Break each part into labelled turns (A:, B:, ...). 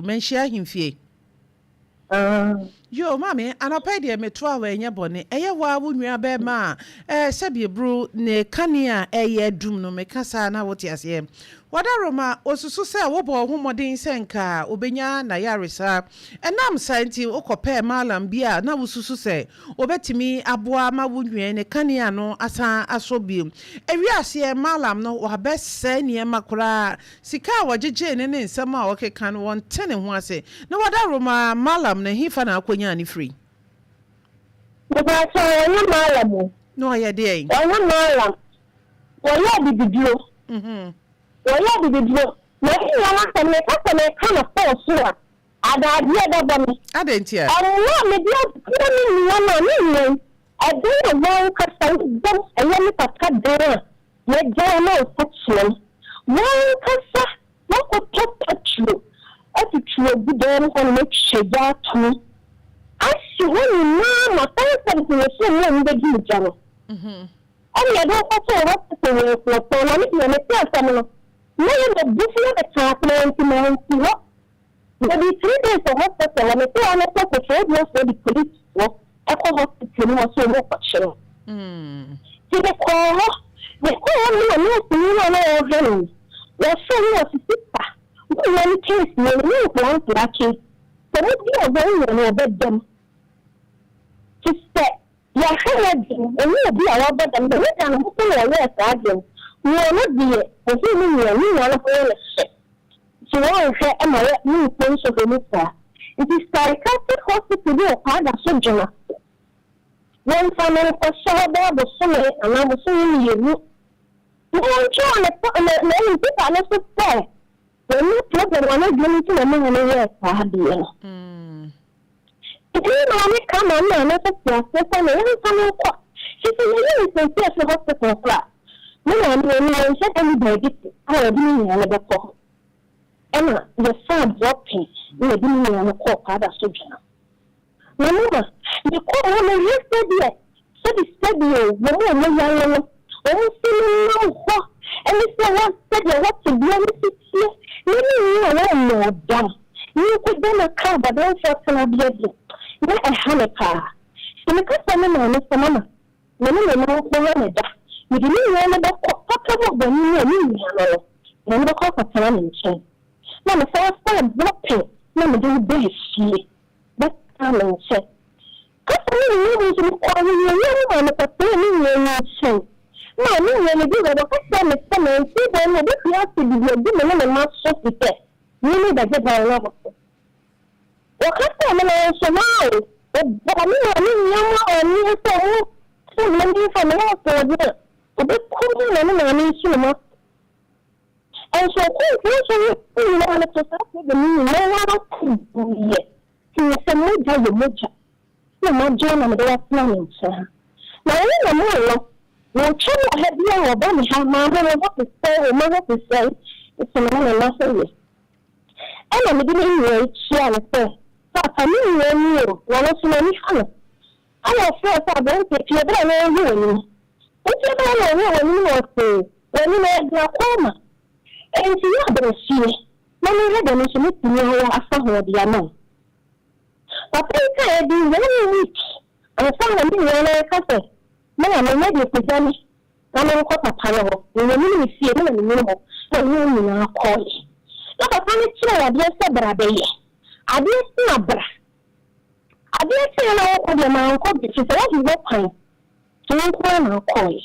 A: Manhyia ahemfie. Yoo maame, anɔpa yi deɛ meto a ɛnyɛ bɔne. Ɛyɛ wo ara wo nua bɛɛma a ɛɛ sɛbi eburu ne kanea a ɛyɛ adum no meka saa na wote aseɛ. Wadaroma, osusu sɛ wobɔɔ wo ho mmɔden sɛ nka obenya n'ayaresa. Ɛnam saa nti wokɔpɛɛ mallam bi a na wosusu sɛ obetumi aboa ma wo nua yi ne kanea no asan asɔ bio. Ewiee aseɛ mallam no wabɛsɛe nneɛma koraa. Sika a wɔgyegyee no ne nsɛm a ɔkeka no, wɔnte ne ho ase. Ne wɔda Roma Mallam no, hefa na akonyaa no firi?
B: Mepakyɛw, ɔnyɛ Mallam o.
A: Na ɔyɛ deɛn?
B: Ɔnyɛ Mallam. Wɔyɛ abibiduro. Wɔyɛ abibiduro. Na ne nua no asɛm, meka sɛ meka no fon so a, adaadeɛ bɛbɔ me.
A: Adɛn ntia?
B: Mmoa a mede abrɛ me nua no a, me nua yi, ɛdan a w'ankasa wobom, ɛyɛ me papa dan a Yɛgyae ma wo fa kyerɛm. W'ankasa woakɔtɔ pɛtro atutu agu dan mu hɔnom atwa gya atom ahye hɔ nyinaa ma fire service wɔ soro mu a wɔbɛdi me gya no. Ɛna yɛde wo kɔtoo hospital wɔ Nkurɔfoɔ na me deɛ mete asɛm no na yɛ m'abufuo bɛkaa asɛm nti mansi hɔ. Yɛdii 3 days wɔ hospital hɔ, mete hɔ no sɛ kofoɔduafoɔ de policefoɔ kɔ hospital mu hɔ sɛ wɔn rekɔkye no. Nti mekɔɔ hɔ, mekɔɔ hɔ no na nurse ni no a na ɔrehwɛ no no, wɔfrɛ no wɔse sister, wo nua no case wei no, ne nkwadaa nkwadaa case, sɛ modi agorɔ wo nua no ɔbɛda mu. Te sɛ yɛahwɛ no adi no, ɔnyɛ obi a wabɔ dam, na ne da no ho so na ɔyɛɛ saa adeɛ no, na ɔno deɛ ɔhuu ne nua, ne nua no ho yɛ no fɛ. Nti wɔnhwɛ ma yɛ ne nkɔ nsɔhwɛ mu saa. Nti psychiatric hospital bi wɔ Kwada so dwena wɔmfa no nkɔhyɛ hɔ bɛyɛ bosome anaa bosome mmienu na wɔntwerɛ ne ne ne paper no so sɛ wɔnya problem wɔ n'adwene mu nti na ɛmaa no yɛɛ saa adeɛ no. Nti me maame ka ma me maame nso te aseɛ sɛ na yɛmfa no nkɔ. Firi sɛ yɛyi no seesei afiri hospital koraa a, me maame ɔno ɔnhyɛ da nni baabi te a ɔde ne nua no bɛkɔ hɔ. Ɛna yɛfaa dropping na yɛde me nua no kɔɔ Kwada so dwena. Na mama mekɔɔ hɔ no hwɛ sɛdeɛ sɛbi sɛbi o wɔn a wɔyare no wɔn si nenam hɔ ɛne sɛ wɔ sɛdeɛ wɔ tebea no si teɛ ne ne nua a wɔmmɔɔ dam ne nkɔgya no aka abɔdamfoɔ tenabea deɛ na ɛha me paa. Sɛ meka kyerɛ me maame sɛ mama Me ne me mma nko ara na ɛda. Mede me nua no bɛkɔ, papa mu bɔne mu a, me nua no no, mede no bɛkɔ akɔtena ne nkyɛn. Na mesan faa dɔpɛn na mede no baa fie bɛtenaa ne nkyɛn. Kasa no nyinaa mu nso, mekɔɔ ahohiahia mu maa mekɔtenaa me nua no nkyɛn. Maa me nua no dii hɔ, ɔka kyerɛɛ me sɛ mansi dan no, ɔbɛhwie asidi de agu me ne me mma so efisɛ me ne bɛgye dan no abɔ so. Wɔka kyerɛɛ me nanso wow! Wɔbɔɔ me maame nneɛma amanneɛ sɛ wɔn sɛ me mfa me ho asoɔden a, wɔbɛkum me na me maame nsu me m'aso. Nso ɔkɔmfoɔ no nyinaa no to saa problem yi nyinaa guiɛ. Huu sɛ mogya yɛ mogya na magyae na mede wo atena me nkyɛn ha. Na wo na mo no, wɔtwa mu ɔha biara a wɔba me ha, maame wo ho te sɛn, wo mma ho te sɛn, mese me ne me mma ho yɛ. Ɛnna mede me nua yi kyiaa no sɛ, Paapa, me nua ni o, na ɔno nso n'ani ha no. Ɛnna ɔfrɛɛ sɛ, Aberanteɛ, pue bra na yɛnhwɛ w'anim. Enti ɛbɛyɛ na ɔhwɛɛ w'anim na ɔsee, W'anim ɛyɛ glaucoma. Enti yɛ bra fie na menhwɛ deɛ me nso mɛtumi ayɛ afa ho de ama wo. Papa yi kaeɛ de one week ansa na me nua no reka sɛ, Maame, nyɛ deɛ kɔgya me na menkɔ papa no hɔ. Mewɔ mu ne me fie, me na menyini hɔ, na me ne wɔn nyinaa kɔeɛ. Na papa no kyerɛɛ adeɛ sɛ bra bɛyɛ. Adeɛ kye a bra. Adeɛ kyeeɛ na wokɔ deɛ mankɔ bi, firi sɛ woahu hɔ kwan, nti wo nko ara na wokɔeɛ.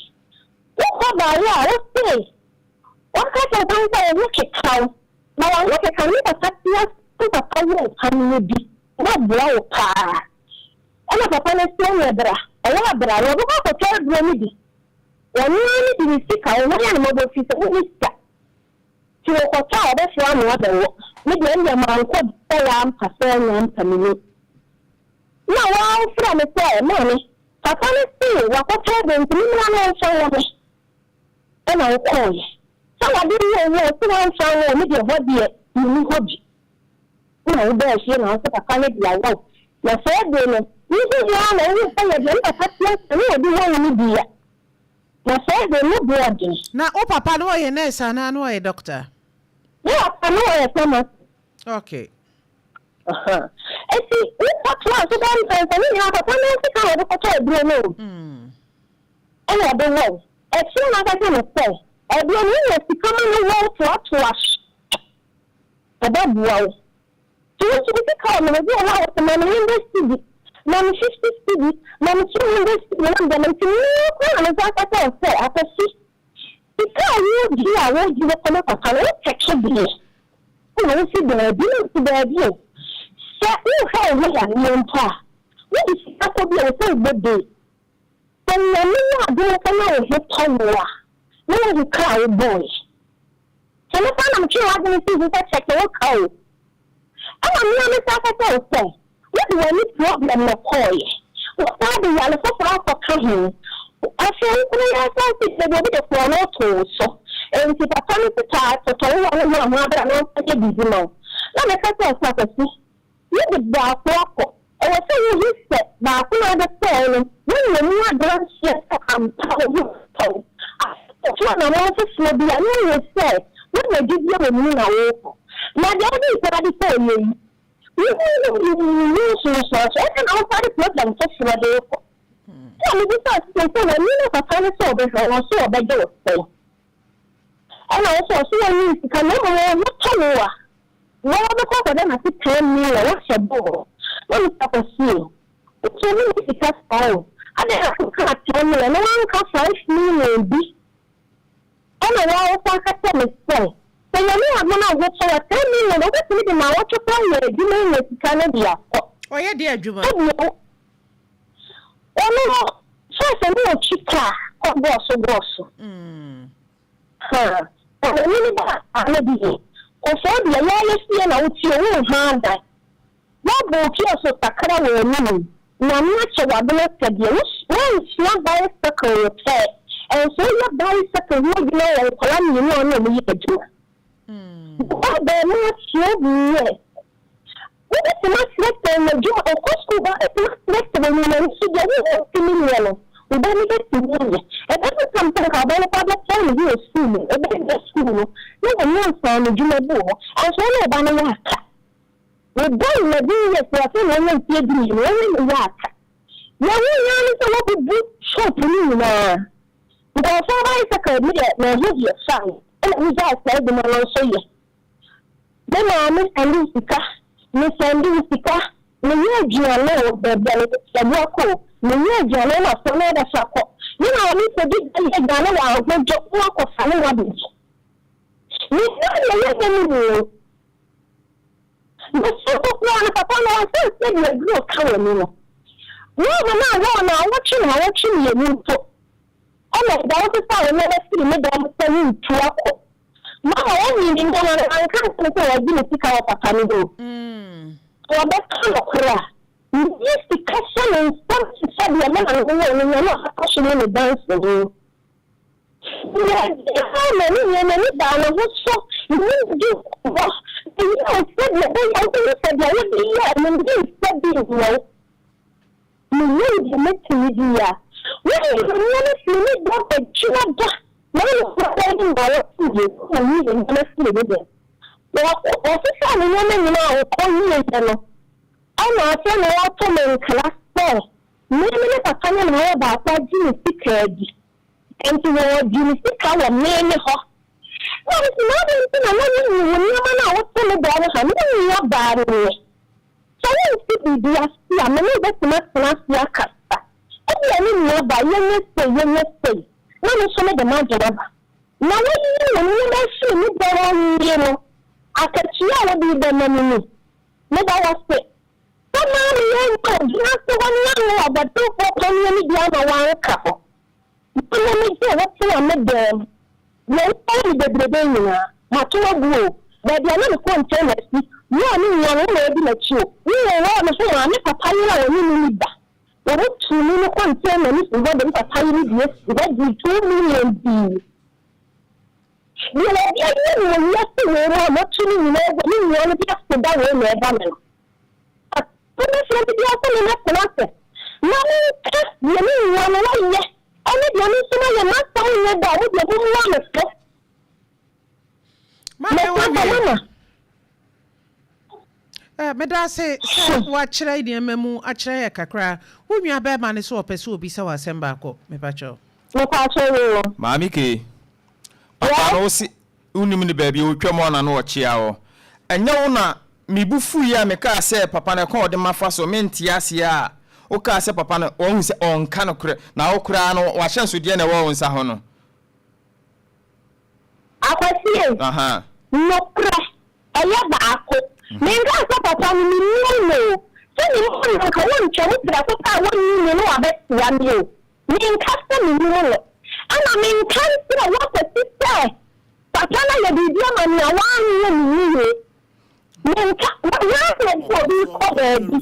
B: Wokɔ baeɛ a, wose woaka kyerɛ papa no sɛ wo ho keka wo, na w'ano keka no, ne papa te ase, ne papa wɔ wo paneɛ bi, ɔbɛboa wo paa. Ɛna papa no se ɔneɛ bra, ɔwɔ a bra, na ɔbɛkɔ akɔtɔ aduro no bi. Ɔno ara ne de ne sika, wo ho yɛ no mmɔbɔ firi sɛ wonni sika. Nti wokɔtɔ a ɔbɛfrɛ ama wabɛwɔ. Me deɛ ɛndeɛ mankɔ bi sɛ wampa sɛ ɔnyɛ ampa mennim. Na wamfrɛ me sɛ maame, papa no se wakɔtɔ aduro nti memmra na ɔmfa nwɔ me. Ɛna wokɔeɛ. Sɛ wade wɔ wo o, sɛ wamfa anwɔ wo, me deɛ hɔ deɛ menni hɔ bi. Nna wobaa fie na wose papa no de awa wo, na saa bere no wuhui ara na wohuu sɛ yɛ deɛ ne papa te ase na ɔde wɔ wo no bi a, na saa bere no bo ɔden.
A: Na wo papa no ɔyɛ nurse anaa na ɔyɛ doctor?
B: Me papa no ɔyɛ pharmacist.
A: Okay.
B: Enti wokɔtoaa so daa mprɛnsa, ne nyinaa papa no ara sika na ɔde kɔtɔɔ aduro no o, ɛna ɔde wɔ wo. Akyire na aka kyerɛ no sɛ, aduro no wonya sika ma no wɔ wo toatoa so a, ɛbɛboa wo. Nti wo nso wo sika wɔ me hɔ, ebi wɔ hɔ a wɔse ma me hundred cedi, ma me 50 cedi, ma me 200 cedi na mede ama. Nti me ara koraa na mesan ka kyerɛ wo sɛ, Akwasi, Sika a wogye a wogye de kɔma papa no, wopɛ twe deɛ? Ɛna wose daabi, na mese daabi o. Sɛ wohwɛ wo ho yareɛ mpo a, wode sika kɔ bi a, ɛwɔ sɛ wobɔ date. Sɛ Nyame yɛ adom mpo na wo ho tɔ wo a, na woahu ka a wobɔeɛ. Sɛ me koraa na metwee w'adwene sii so sɛ kyɛke wo ka o. Ɛna me ara mesan ka kyerɛɛ wo sɛ, wode w'ani problem na ɛkɔeɛ. Wosan de yare foforɔ akɔka ho. Afei wo kunu yere san si baabi obi de korɔno too wo so. Enti papa no se taa totɔ wo wɔ ne ho a ho abra na ɔmfa nyɛ biribi ma wo. Na meka kyerɛɛ wo sɛ, Akwasi, Wode baako akɔ. Ɛwɔ sɛ wuhu sɛ baako no a wode kɔe no, woanya mu adanseɛ sɛ ampa wo ho atɔ wo. Afei wotu anammɔn foforɔ bi a, na woahu sɛ woanya gyidie wɔ mu na worekɔ. Na deɛ wodii kan de kɔeɛ yi, wonhuu mu nsunsuansoɔ. Ɛnna na wosan de problem foforɔ de rekɔ. Ɛnna mebisaa sista yi sɛ, w'ani ne papa no sɛ ɔbɛhwɛ wo, ɔse ɔbɛgye wo sɛn? Ɛnna ɔse ɔse ɔnni sika na mmom wo ho tɔ wo a, Wo bɛkɔ akɔda n'ase pɛɛ me wɔ woahyɛ bɔ o na me sa kɔ sie o Wotu me ni sika saa o Adɛn na wo kaa 10 million na woanka 5 million bi Ɛna wo ara wo san ka kyerɛ me sɛ sɛ Nyame adom na wo ho tɔ wo a 10 million wobɛtumi de naawɔtwe koraa ayɛ adwuma anya sika no de akɔ
A: Ɔyɛ deɛ adwuma?
B: Ebia wo Ɔno no first na ɔtwi car kɔ gɔɔso gɔɔso. Haa, ɔpanyin ba a ano bi ye. Kofoo deɛ yɛayɛ fie na wotie wo nhaa da. Woabɔ wo kiosk kakra wɔ anim. Nyame akyɛ wo adom asɛdeɛ. Woansua bicycle repair nso woyɛ bicycle ho adwuma wɔ nkwadaa mmienu a wo ne wɔn yɛ adwuma. Wo abarimaa 12 years Wobɛtumi asrɛsrɛ wɔ adwuma, ɔkɔ sukuu ba wobɛtumi asrɛsrɛ wɔ nnwuma nso deɛ wontumi nyɛ no, wo ba no bɛtumi ayɛ. Ɛbɛsesa mpo nka wo ba no koraa bɛtɔn ne ho wɔ sukuu mu, ɔbɛwie sukuu no na wanya nsaanodwuma bi wɔ hɔ, ɛnso wo ne wo ba no yɛ aka. Wo ba 11 years afei na wanya mfeɛ 12, wo ne no yɛ aka. Deɛ wohia ne sɛ woabubu shop no nyinaa. Nkurɔfoɔ bicycle bi deɛ mahu deɛ fine, ɛna wogyae saa adwuma no nso yɛ. Me maame sɛnde wo sika, me sɛnde wo sika, Me yɛ aduane o, baabi a me sabu akɔ o, Me yɛ aduane na fa na bɛfa kɔ, Me maame kɔdi gya yɛ aduane wɔ ahodwo na wakɔ fa ne wabɛdi. Me nua deɛ yɛ nyɛ me mu o, Me so kokoa no papa no wansan sɛdeɛ aduro ka w'ani no, Wɔɔma no a wɔɔ naawɔtwe naawɔtwe mmienu mpo, Ɛna agya wo sesaa wo nneɛma firi me dan mu sɛ woretu akɔ. Mama woyii ne nneɛma no, wanka ankyerɛ me sɛ wagye me sika wɔ papa no hɔ o. Sɛ wɔbɛka nokorɛ a, meyi sika hyɛ ne nsam te sɛ deɛ me na mewɔ no, Nyame a ɔkata so ne me danseni. Meyɛɛ maa ne nua, m'ani baa ne ho so, me ne no dii nkɔmmɔ, meyɛɛ wo sɛdeɛ ɛbɛyɛ a wobɛhu sɛ deɛ wode yɛɛ me no, mensa bi nyɛ wo. Meyɛɛ deɛ mɛtumi biara. Woyii nneɛma firii me dɛm adwuma da na wo nkurɔfoɔ yi maa wɔtoo yɛn na woyii nneɛma firii me dɛm. Wɔsesaa me nneɛma nyinaa a wɔkɔwieeɛ no, ɛnna afei na wɔreto me nkra sɛ me ne me papa ne n'ayɛ baako agye me sika adi. Enti wɔregye me sika wɔ me ne hɔ. Na mese, Na adɛn nti na na wonyi wo nneɛma no a wote me dan mu ha no? Wo nuabaa nie. Sɛ wonte biribi ase a, me ne wo bɛtumi atena ase akasa. Ebia me nuabaa, yɛnyɛ sei, yɛnyɛ sei, na me nso mede m'adwene aba. Na woayiyi wo nneɛma afiri me dan mu awie no, akatua a wode rebɛma me ni. Meda wo ase sɛ maa me yɛanya ogyina ase hɔ ne ano ɔbɔdenfoɔ paneɛ no bi ama woanka hɔ. Me na megyee wo tenaa me dan mu. Deɛ woayɛ me bebrebe yi nyinaa, mato agu o. Baabi a na me container si, wo a me nua no, wo na wadi m'akyi o. Wo wowɔ me ho maa me papa yere a ɔne me nni ba. Wɔtuu me me container no firi hɔ de me papa yere deɛ sii hɔ gyee 2 million dii. Deɛ wɔde ayɛ me wɔ wiase wei mu a mato ne nyinaa agu a, me nua no de aseda wei na ɛba me no. Wobɛfrɛ me biara sɛ memmɛtena ase na menka deɛ me nua no wayɛ ne deɛ me nso mayɛ. M'asɛm nyɛ dɛ a, mo deɛ mommua me fɔ.
A: Maame
B: Mɛka
A: wawie.
B: mama.
A: Eh, meda ase sɛ woakyerɛ nneɛma mu akyerɛ yɛ kakra. Wo nua bɛrima no sɛ ɔpɛ sɛ obisa wo asɛm baako. Mepakyɛw.
B: Mepakyɛw yoo.
C: Maame Kay, papa no wo se wonim no baabi a ɔtwam hɔ na na ɔkyea wo. Ɛnyɛ wo na me bo fuiɛ a mekaa sɛ papa no ɛkwan a ɔde mafa so mente aseɛ a wokaa sɛ papa no wahu sɛ ɔnka nokorɛ na wo koraa no w'ahyɛnsodeɛ na ɛwɔ wo nsa ho no.
B: Akwasi ei,
C: Ahaa.
B: nokorɛ ɛyɛ baako. Menkaa sɛ papa no mennim no o, sɛ menim no anka wontwa mu prɛko pɛ a wonnim me no wabɛsoa me o. Menka sɛ mennim no, ɛna menka nkyerɛ wo Akwasi sɛ papa no ayɛ biribi ama me a wanyɛ me yie. Menka, hwan na ɔde obi rekɔ baabi na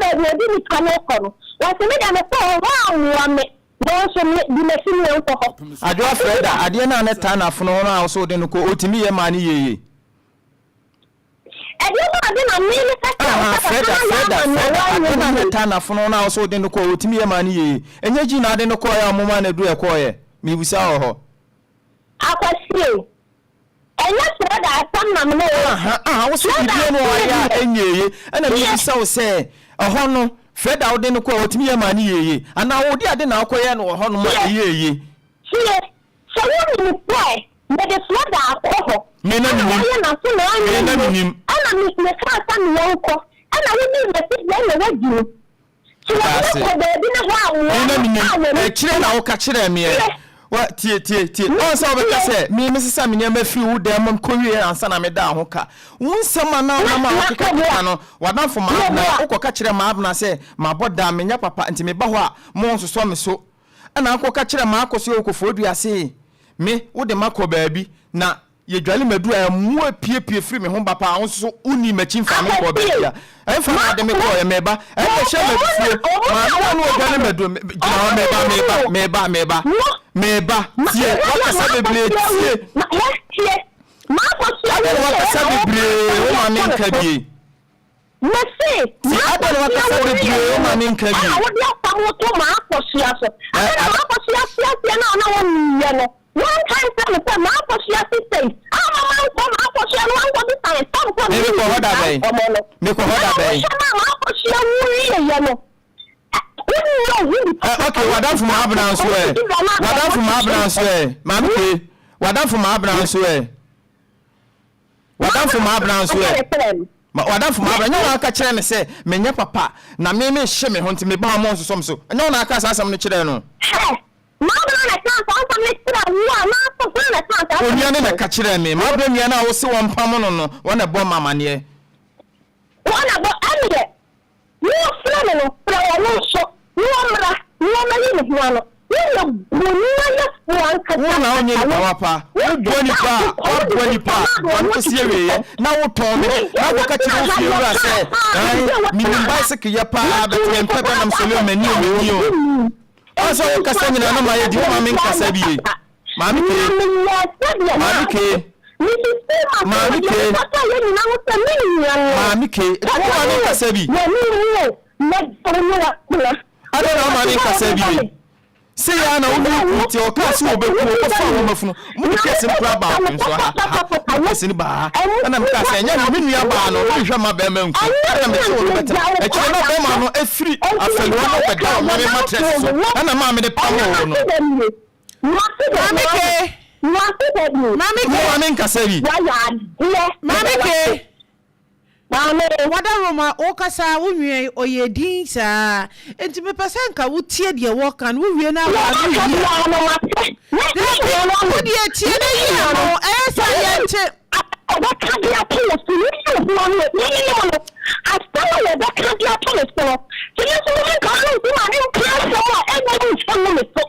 B: baabi a ɔde nipa no rekɔ no, wɔse me deɛ mekɔɔ hɔ, woammoa me, nanso me, di m'akyi ne yɛnkɔ hɔ.
C: Adwoa Freda, adeɛ no a na ɛtaa n'afono ho no a wo sɛ wode no kɔ, ɔtumi yɛ maa no yie?
B: Ɛdeɛ bɛn ade na me meka kyerɛ wo
C: Aha,
B: sɛ papa
C: Freda,
B: no ayɛ
C: Freda,
B: ama me a
C: Freda,
B: woanyɛ
C: adeɛ no a
B: no
C: na
B: yie?
C: ɛtaa n'afono ho no a wo sɛ wode no kɔ, ɔtumi yɛ maa no yie? Ɛnyɛ Gina ade no kɔeɛ a wɔmaa no aduru a ɛkɔeɛ? Mebisa wɔ hɔ.
B: Akwasie, Ɛnyɛ Freda asɛm na me ne wo reka.
C: Aha, aha, wo se
B: Freda
C: biribiara ni hɔ a
B: asɛm
C: ɔayɛ a
B: deɛ,
C: ɛnyɛ yie. Ɛna
B: tie.
C: mebisa wo sɛ, ɛhɔ no, Freda wode no kɔeɛ, ɔtumi yɛ maa no yɛɛ yie? Anaa wode ade na wokɔyɛɛ no wɔ hɔnom a
B: Tie,
C: ɛyɛɛ yie?
B: tie, sɛ wonim sɛ mede Freda akɔ hɔ,
C: Me na
B: ɛna
C: menim.
B: wayɛ n'aso na
C: Me
B: anyɛ
C: na
B: yie,
C: menim.
B: ɛna me, mekaa sɛ meɛnkɔ, ɛna wodii m'akyi deɛ, ɛna woadi me.
C: Meda ase. Me na menim. Akyire na woka kyerɛɛ meɛ. Wa, tie, tie, tie. Ɔn sɛ wobɛka sɛ, me, mesesa me nneɛma firi wo dan mu kɔwieɛ ansa na medaa ho ka. Wo nsɛm a na wonam a wokekakeka no, w'adamfo Maabena, wokɔka kyerɛɛ Maabena sɛ, mabɔ dam, menyɛ papa, nti meba hɔ a, monnsosɔ me so. Ɛna wokɔka kyerɛɛ Maakɔsoɛ wɔ Kofoɔdua se, me, wode makɔ baabi, na Yɛdwale m'aduru a, mmoa piepie firi me ho ba paa, wo nso wonnii m'akyi mfaa me nkɔɔ baabi a. Ɛmfa na wode me kɔeɛ, meba. Ɛnna hyɛ m'abufuo. Maame a na ɔdwale m'aduru, gyina hɔ, meba, meba, meba, meba, meba. Tie, woakasa bebree, tie. Adɛn na woakasa bebree, woma menka bie?
B: Mese,
C: Ti adɛn na
B: m'akɔsoa
C: wakasa
B: wo
C: bebree
B: wieɛ
C: wo
B: no,
C: ma ne nka
B: ɛna
C: bi?
B: wode asɛm wo to m'akɔsoa so.
C: Ɛ,
B: Afei na
C: ada.
B: m'akɔsoa seaseɛ no a na wɔnniiɛ no, woanka nkyerɛ me sɛ m'akɔsoa se sei, amma mankɔ m'akɔsoa no ankɔbisa nsɛm sɛ
C: Me, mekɔ hɔ
B: menni
C: da
B: saa
C: bɛn?
B: nkɔmmɔ no.
C: Mekɔ hɔ
B: Na
C: da bɛn?
B: wohwɛ maa m'akɔsoa wu wieeɛ no, ɛ, wonni ohu bi
C: Ɛ,
B: papa,
C: okay, w'adamfo
B: wotete
C: Maabena nso
B: akokɔ,
C: ɛ?
B: wotete dwa no a
C: W'adamfo Maabena
B: wɔkyekyere
C: nso ɛ? Maame Kay, w'adamfo Maabena nso ɛ? W'adamfo Maabena nso ɛ? Ma w'adamfo Maabena, ɛnyɛ wo na woka kyerɛɛ no sɛ menyɛ papa na me mehye me ho nti meba hɔ ma ɔnsosɔ me so? Ɛnyɛ wo na wokaa saa asɛm no kyerɛɛ no?
B: Hwɛ! Maabena na ɛkaa saa asɛm no kyerɛɛ wo anaasɛ hwan na ɛkaa saa asɛm
C: Onua
B: no
C: no na
B: kyerɛɛ wo?
C: ɛka kyerɛɛ me. Maabena nua no a wose wɔmpamo no no, wɔn na ɛbɔɔ me amaneɛ.
B: Wɔn na bɔ, ɛnneɛ Worefrɛ no no, frɛ ɔno nso, na ɔmmra, na ɔmmɛyi ne ho ano. Woyɛ bonniayɛfoɔ ankasa
C: Wo na wonyɛ
B: ankasa.
C: nipa papa. Woboa nipa a, woaboa nipa a, bɔne kɔsi awieɛ, na wotɔn me, na wokɔka kyerɛ wo fiewura sɛ, Ae, menim bicycle yɛ paa, but mempɛ bɛnam saloon m'ani o, m'ani o. Ɔn sɛ wo kasa nyinaa na mayɛ di, woma me nkasa bie. Maame Kay, Maame Kay, Maame Kay, Maame Kay, woma me nkasa bi. Adɛn na woma me nkasa bie? Sei ara na wo ne wo kunu te, ɔkaa sɛ ɔbɛku wo, ɔkɔfaa wo mmafunu. Mode case no koraa baa nso ha, ha, mode case no baa ha. Ɛna mekaa sɛ, ɛnyɛ hwee, me nua baa no, menhwɛ mma bɛrima nku, ɛna mete wo no bɛtena. Akyire na bɛrima no afiri afɛliwa no bɛda wo meme mattress so, ɛna maa mede pamoo wo no.
A: Maame Kay. Maame Kay.
C: Mo maame nkasa bi.
A: Maame Kay. Wada Roma wokasa wo nua yi ɔyɛ din saa nti mepɛ sɛ nka wotie deɛ wɔka no wowie no awaa no wie dabi wodeɛ tie no yie no ɛyɛ sɛ yɛnte
B: Ɔbɛka de ato wo so ne ne ho ano ne ne ne no asɛm a wɔbɛka de ato ne so no sɛ ne nso menka no nto ma ne nka asɛm a ɛnyɛ ne nsɛm no me so.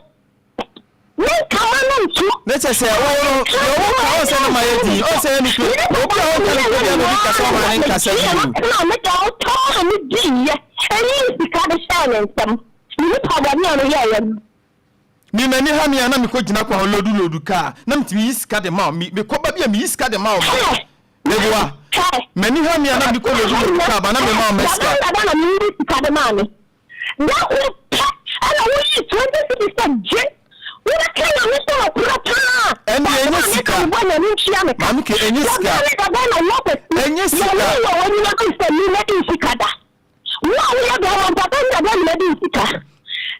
B: Menka m'ano nto.
C: Ne kyɛ sɛ wo no deɛ wo ka ɔnsɛ no ma yɛ din ɔnsɛ yɛ nokure obi a ɔnka nokure bia na obi kasa ɔma ne nkasa bi o.
B: Na me deɛ ɔtɔ maa me diiɛ ɛyii sika de hyɛɛ ne nsam me nipa bɔne a meyɛeɛ no.
C: Me m'ani ha me a na mekɔ gyina kwan ho lodu lodu kaa na metumi yi sika de ma wo me mekɔ ba bi a meyi sika de ma wo ma meboa m'ani ha me a na mekɔ lodu lodu kaa ba na mema wo ma sika.
B: Dada dada na meyi sika de maa me. Da koro pɛ na woyii 20 cedis sɛ gye. Wobɛka Nyame sɛ ɔkorɔ paa.
C: Ɛndeɛ
B: Asɛm
C: ɛnyɛ
B: a meka
C: sika.
B: mebɔ Nyame ntua me ka.
C: Maame K, ɛnyɛ sika.
B: Dabɛn ne dabɛn na wo Kwasi
C: Ɛnyɛ sika.
B: Nyame wɔ w'anim adu sɛ me mɛdi wo sika da. Wo a woyɛ bɛɛma dabɛn ne dabɛn na mɛdi wo sika.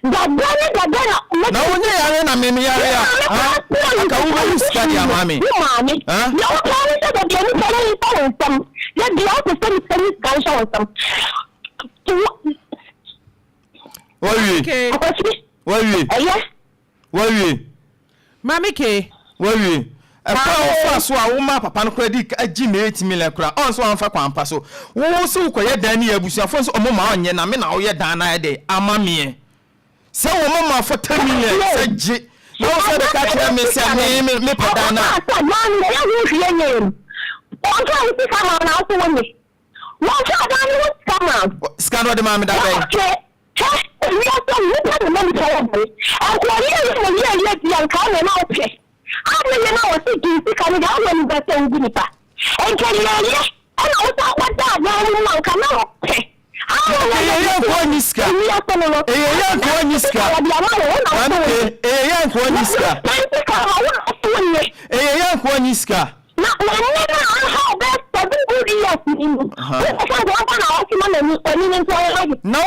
B: Dabɛn ne dabɛn na mɛdi
C: Na
B: wo
C: wonyɛ
B: sika.
C: yare na me meyare
B: Wo
C: a,
B: maame
C: ha?
B: koraa soa wo
C: Anka
B: sika
C: wobɛyi
B: wo
C: sika de ama me.
B: Wo maame.
C: Ha?
B: Deɛ wopɛ ara ne sɛ da bia nipa no nsa wo nsam. Da bia wopɛ sɛ nipa yi sika nhyɛ wo nsam. Wo.
C: Wawie.
A: Maame K.
B: Akwasi.
C: Wawie.
B: Ɛyɛ.
C: Wawie.
A: Maame K.
C: Wawie. Ɛkwan a wofaa so a womaa papa no koraa dii ka gye me 8 million koraa, ɔn sɛ wamfa kwan pa so. Wo se wokɔyɛ dan no yɛ abusuafoɔ nso ɔmo ma ɔnyɛ na me na woyɛ dan no ayɛ dɛn ama meɛ. Sɛ wɔn ma 40 million sɛ gye na wo sɛ bɛka kyerɛ me sɛ me me mepɛ dan no a.
B: Ɔkɔkaa sɛ, Dan no yɛ ho hwee nyɛ mu. Wɔmfaa wo sika maa wo na wo so wonnye. Wɔmfaa dan no ho sika maa wo.
C: Sika no ɔde maa me da bɛn?
B: Wɔtwe, hwɛ, ewiase mu nnipa na ɛma nnipa yɛ bɔne. Nkoa yie yɛ na yie yɛ di a nka wo na na wopɛ. Adeyɛ no a wɔse gye wo sika no deɛ wowɔ anibere sɛ wobu nipa. Nka yie yɛ ɛna wosan kɔdaa dan no mu a nka na wopɛ.
C: Ɛyɛ yɛ nkoa nyi sika. Ɛyɛ yɛ nkoa nyi sika. Maame K, ɛyɛ yɛ nkoa nyi sika. Ɛyɛ yɛ nkoa nyi sika.
B: Na w'ani no a ahaw bɛyɛ 7 good years ni no, wokɔfa nka wɔmfa na wɔte ma n'ani, w'ani no nso ɔyɛ ade.
C: Na wo,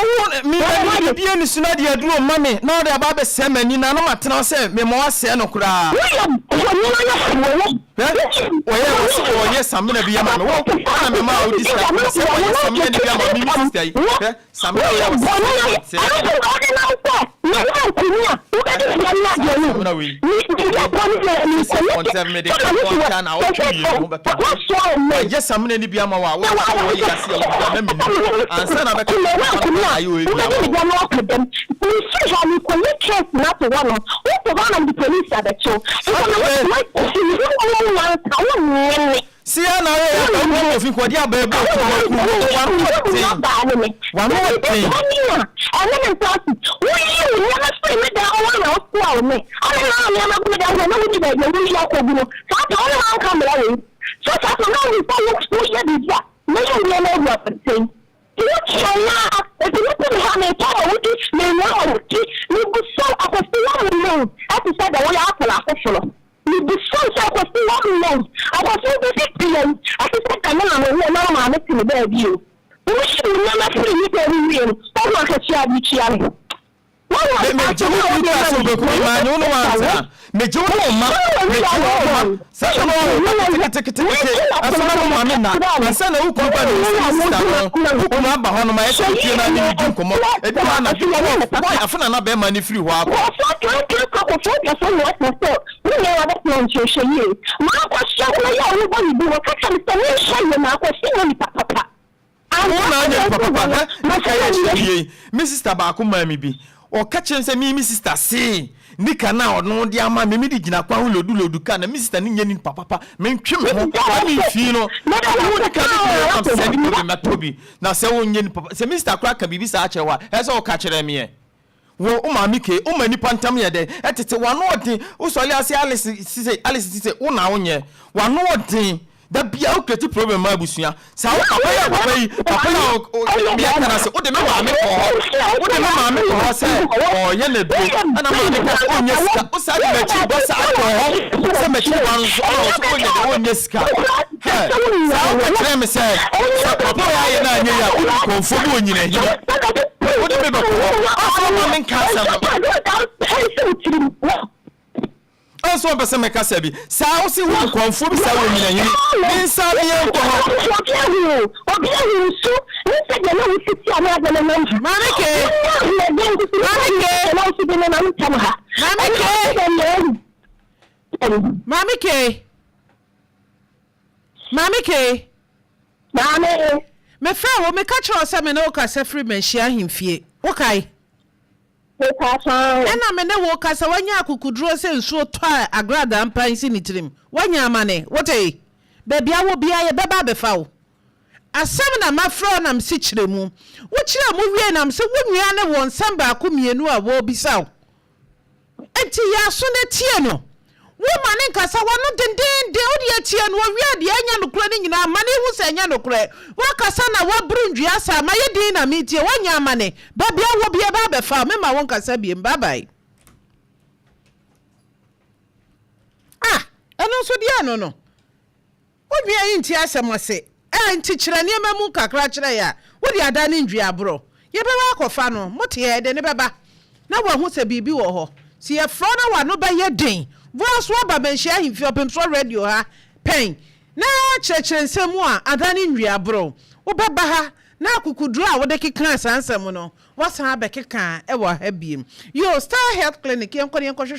C: me m'ani bibie ne su na de aduro ma me na wode aba abɛsɛe m'ani na na matena hɔ sɛ mema woasɛe no koraa.
B: Woyɛ bɔne ayɛfoɔ wo.
C: Hwɛ, wɔyɛ wɔ sɛ wɔyɛ samina bi ama me wo ɛna me maa wodi sika kɔma sɛ wɔyɛ samina no bi ama me me sista yi hwɛ samina wei a wɔsɛ sɛ samina wei 6.7 mede kɔ kɔnkyɛn na awɔtwe mmienu ho bɛtɔ wɔyɛ samina no bi ama wo a wo sɛ wɔyɛ ase a wodi a na menim ansa na bɛka ayɛ wei bi ama wo. Sia na ɔyɛ yɛ ɔwɔ kofi kɔ di aba ebu otu wɔ ku wano ɔden wano ɔden.
B: Ɛne ne nsa ase woyi wo nneɛma firi me dan ho na wosoa wo me ɔne na nneɛma gu me dan ho na wodi baabi a woyi akɔgu no saa ta wone wanka mmara wei so saa ta na wode sɛ woyɛ biribi a mɛyi wo nneɛma agu abɔnten nti wokyerɛ a ɛti wote me ha metɔ ma wodi menoa ma wodi mebusa Akwasi woammen ɛte sɛ dɛ woyɛ akɔla afoforɔ. Mebisa sɛ, Akwasi woammen? Akwasi wobɛdi deɛn? Ɛte sɛ dɛ me na me wo na wo maame te me baabi o. Woyi wo nneɛma firi me dan mu wie no, woahu akatua a wode tua me?
C: Me megye wo di kura sɛ wobɛku me maa ne wo ne wantena. Megye wo ne wo mma. Megye wo ne wo mma. Sɛ na wo ba keteketekete ɛso na wo maame nna. Ansa na wo kunu ba ne wo sɛ sista no, wo kunu aba hɔ nom ayɛ sɛ wopie na ne ne di nkɔmmɔ. Ebi wɔ anadwo 12, why afe na na bɛrima no firi hɔ akɔ.
B: Nkurɔfoɔ kankan kɔ akɔfoɔ deɛ so na ɔka sɛ wo nua wabɛtena nkyerɛhwɛ yie. Maakɔhyɛ wo yɛ a wobɔ ne din wɔka kyerɛ me sɛ menhwɛ yie maakɔhye nyɛ nipa papa.
C: Wo na anyɛ nipa papa hɛ nika yɛ hyɛ yie yi me sister baako maa me bi ɔka kyerɛ me sɛ me me sister see nika no a ɔno de ama me me de gyina kwan ho lodu lodu car na me sister no nyɛ nipa papa me ntwe me ho na me nfii no ɔho nika no bi nam sɛ nipa bi mɛtɔ bi na sɛ wo nyɛ nipa sɛ me sister koraa ka biribi saa kyerɛ wo a ɛsɛ sɛ ɔka kyerɛ me ɛ. Wo wo maame kee wo ma nipa ntam yɛ dɛn ɛtete wano ɔden wo sɔle ase Alice sise Alice sise wo na wo nyɛ wano ɔden da bia wo create problem ma abusua saa wo papa yi a papa yi papa yi a me yɛ kana se wo de me maame kɔ hɔ wo de me maame kɔ hɔ sɛ ɔyɛ na duro ɛna maame ka sɛ ɔnyɛ sika wo saa de m'akyi bɔ saa kɔ hɔ sɛ m'akyi ba no so ɔna ɔsɛ ɔnyɛ dɛ ɔnyɛ sika hɛ saa wo ka kyerɛ me sɛ sɛ papa yi ayɛ na anyɛ yi a wo di kɔnfo bi onyina hini. Wode me bɛkɔ hɔ. Ɔsɛ ɔma me nka asɛm no. Ɔsɛ ɔmpɛ sɛ mɛkasa bi. Saa wo se wo nkɔmfoɔ bi saa wɔ nyinahini. Me nsa me yɛn nkɔ hɔ.
A: Maame K. Maame K. Maame K. Maame K. Maame K.
B: Maame.
A: Mefrɛɛ wo, meka kyerɛɛ wo sɛ me ne wo kasa firi Manhyia ahemfie. Wokae?
B: Mepaakyɛw.
A: Ɛna me ne wo kasa, wanya akokoduro sɛ nsuo tɔ a agradaa mpan si ne tirim. Woanya amane, wotee? Baabi a wɔ biara yɛbɛba abɛfa wo. Asɛm na mafrɛ wo na mese kyerɛ mu. Wokyerɛɛ mu wiei na mese wo nua ne wɔ nsɛm baako mmienu a wɔrebisa wo. Enti yɛ aso na tie no. Womma no nkasa w'ano dendeenden, wo deɛ tie no, ɔwie a deɛ ɛnyɛ nokorɛ no nyinaa ma no nhu sɛ ɛnyɛ nokorɛ. Woakasa na woaboro nnua saa, mayɛ dinn na meretie, woanyɛ amane. Baabi a wowɔ biara ɛbɛ abɛfa wo, memma wo nkasa biom. Bye bye. Ɛno nso deɛ no no. Wo nua yi nte asɛm ase ɛ, nti kyerɛ nneɛma mu kakra kyerɛ yɛ a, wode ada ne nduaborɔ. Yɛbɛba akɔfa no, mote ɛ, yɛde no bɛba na wahu sɛ biribi wɔ hɔ. Sɛ yɛfrɛ wo na w'ano bɛyɛ den, boa so aba Manhyia Ahemfie Ɔpemsoɔ Radio ha pɛn na kyerɛkyerɛ nsɛm mu a ada ne nduaborɔ. Wobɛba ha na akokoduro a wode kekaa saa nsɛm no, woasan abɛkeka wɔ ha bio. Yoo, Star Health Clinic, yɛnkɔ na yɛnkɔhwehwɛ.